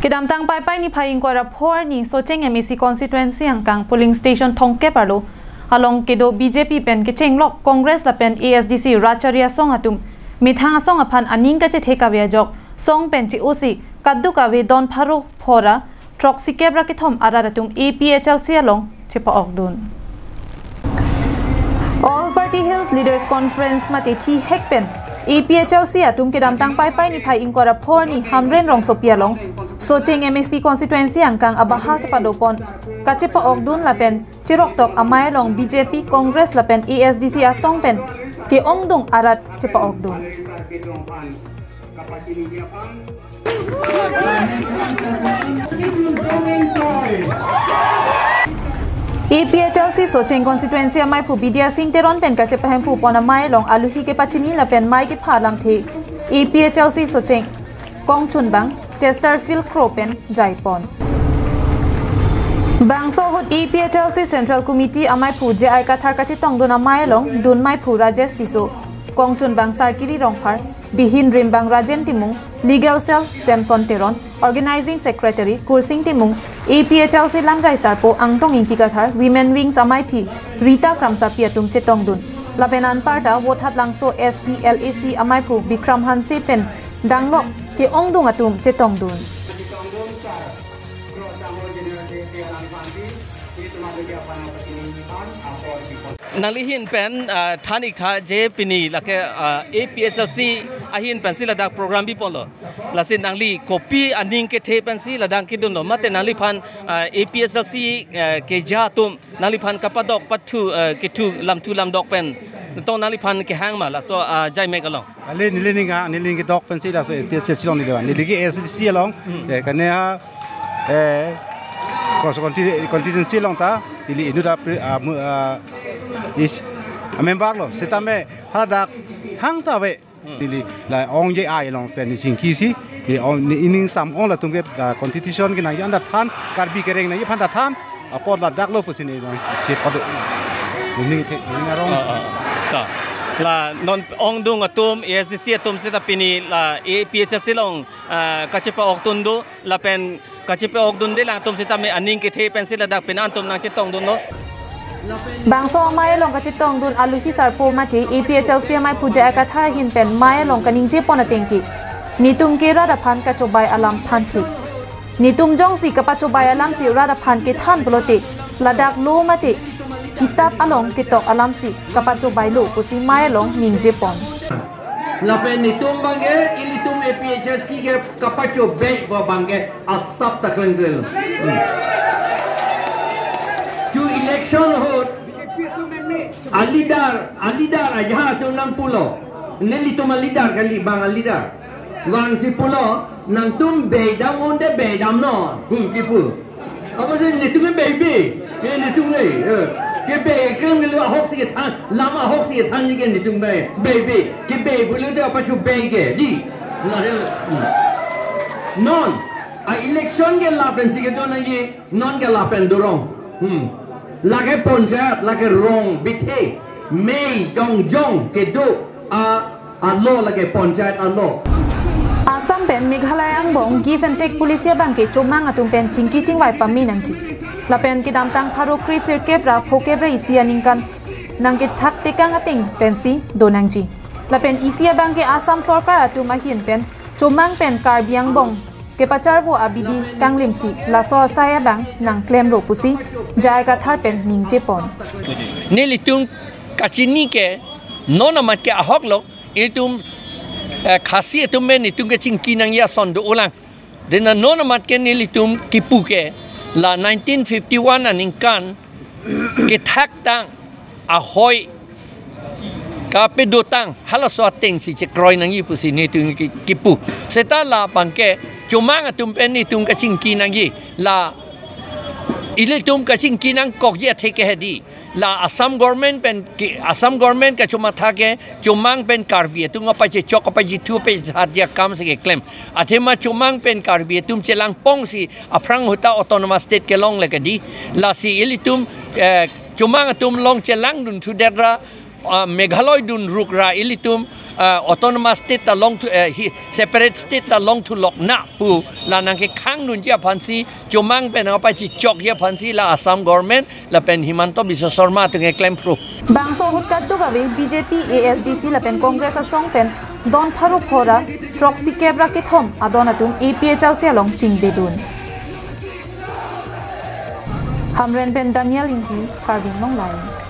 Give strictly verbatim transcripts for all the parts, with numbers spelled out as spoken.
Kedamtang Paipai niphai ingkoi ra pho arni Socheng M A C constituency angkang polling station thomkep arlo along kedo B J P pen kechenglok Congress lapen A S D C rachari asong atum methang asong aphan aning kachethe kave ajok song pen che-osi kadokave don pharo pho ra throksikep ra kethom arat atum A P H L C along chepa-okdun. All Party Hills Leaders Conference mate thihek pen A P H L C atum kedamtang Paipai niphai ingkoi ra pho arni Hamren rongsopi along Socheng M A C constituency angkang abaha kepadopon kachepa-okdun lapen cheroktok amei along B J P, Congress lapen A S D C asong pen ke-ongdung arat chepa-okdun. A P H L C Socheng constituency ameiphu Bidya Sing Teron pen kachepahemphu pon amei along aluhi kepachini lapen mei kepha alamthe A P H L C Socheng kongchunbang Chesterfield Kro pen jaipon. Bangso ahut A P H L C Central Committee ameiphu J I Kathar kachetongdun amei along dun meiphu Rajesh Tisso, kongchunbang Sarkiri Rongphar, dihin rimbang Rajen Timung, Legal Cell Samson Teron, Organizing Secretary Kursing Timung, A P H L C lamjai sarpo Angtong Ingti Kathar, Women Wings ameiphi Rita Kramsapi atum chetongdun. Lapen anparta Vothatlangso S D L A C ameiphu Bikram Hanse pen danglok ke-ongdung atum chetongdun. Nangli ahin pen, ah, than-ik tha je pini lake, ah, A P H L C ahin pensi ladak program biponlo. Lasi nangli kopi aning kethe pensi ladak kedunlo. Mate nangliphan, ah, A P H L C, eh, keja atum nangliphan kapadok pathu, eh, kethu lamthu lamdok pen. Tong nangliphan kehang ma laso, ah, jaimek along. Ale neli ning a, neli ning kedok pensi laso A P H L C along neli van. Neli ke A S D C along. Hmm. Eh, kane ha, eh, kos conti-, constituency along ta, neli inut a pri-, a, mu-, a, is, a member lo. Setame haladak thangta ave. Hmm. Neli la ong je ai along pen neli chingkisi, neli ong, neli ining sam ong latum ke, ah, constitution kenangji anta than, Karbi kereng nangji aphan ta than, apot ladak lo pusi neli nangsi pado. Neli ningthe, neli ngarong. Ah, ah. Ta. La non ongdung atum, A S D C atum seta pini la A P H L C along, ah, kachepa-okdun do, lapen kachepa-okdunde lang atum setame aning kethe pensi ladak pini atum nangchetongdunlo. Bangso amei along kachetongdun aluhi sarpo mate A P H L C ameiphu J I Kathar ahin pen mei along kaningjepon ateng ke, netum ke rat aphan kachobai alam thanthe. Netum jongsi kapachobai alamsi rat aphan kethan pulote, ladak lo mate kitap along ketok alamsi kapachobailo pusi mei along ningjepon. Lapen netum abangke, ilitum A P H L C ke kapachobei abangke asap ta klengkleng. Hmm. Chu election ahut, a leader, a leader ajahak atum nangpulo. Nelitum a leader kali, bang a leader. Bangsi pulo, nangtum beidam un'e beidamnon, kum kipu. Apotsi netum ke beibe, ke netum ke, eh, kebei ke nelu ahoksi kethan, lam ahoksi kethan ke netum ke beibe, kebei pulote apachobei ke, dei. Lare, hmm. Non, a election ke lapensi kedo nangji, non ke lapen dorong. Hmm. Lake panchayat, lake rong bithe, mei dongjong kedo, a a-law lake panchayat a-law. Assam pen Meghalaya angbong give and take policy abangke chomang atum pen chingki chingvai pame nangji. Lapen kedamtang pharo kre sirkep ra phokep ra isi aningkan nangkethak tekang ateng pensi do nangji. Lapen isi abangke Assam sorkar atum ahin pen chomang pen Karbi angbong kepacharvo abidi kanglimsi laso asai abang nangklemlo pusi J I Kathar pen ningjepon. Nelitum kachini ke non amat ke ahok lo, itum, eh, Khasi atum pen itum kechingki nangji ason do-olang. Dena non amat ke nelitum kipu ke la nineteen fifty-one aningkan kethak tang ahoi kapedo tang halaso atengsi chekroi nangji pusi nelitum ki-, kipu. Seta labangke chomang atum pen nelitum kechingki nangji la ilitum kechingki nangkokji athe ke hedi. La Assam government pen ki, Assam government kachomatha ke chomang pen Karbi atum apachechok apachithu apachethatji akamsi keklem. Athema chomang pen Karbi atum chelangpongsi aphrang ahut ta autonomous state kelongle ke dei. Lasi ilitum, eh, chomang atum along chelangdun thudet ra, ah, Meghalaya dunruk ra ilitum, uh, autonomous state ta longthu, uh, hi, separate state ta longthu lok na pu la nangkekhangdunji aphansi, chomang pen nangpachechokji aphansi la Assam government lapen Himanta Biswa Sarma atum keklem phru. Bangso ahut kadokave B J P, A S D C lapen Congress asong pen don pharo phora throksi kep ra kethom adon atum A P H L C along chingdedun. Hamren pen Daniel Ingti, Karbi Anglong Live.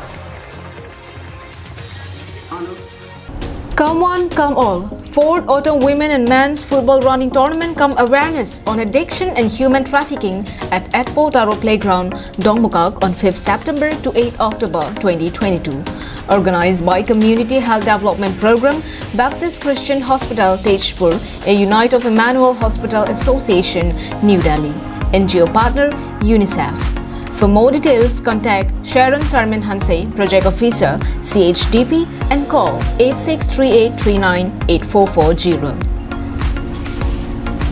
Come one, come all. Fourth Autumn Women and Men's Football Running Tournament cum awareness on addiction and human trafficking at Etpo Taro Playground, Dongmukak on fifth September to eighth October twenty twenty-two. Organized by Community Health Development Program, Baptist Christian Hospital, Tezpur, a unit of Emmanuel Hospital Association, New Delhi. N G O partner, UNICEF. For more details, contact Sharon Sarmin Hanse, Project Officer, C H D P, and call eight six three eight three nine eight four four zero.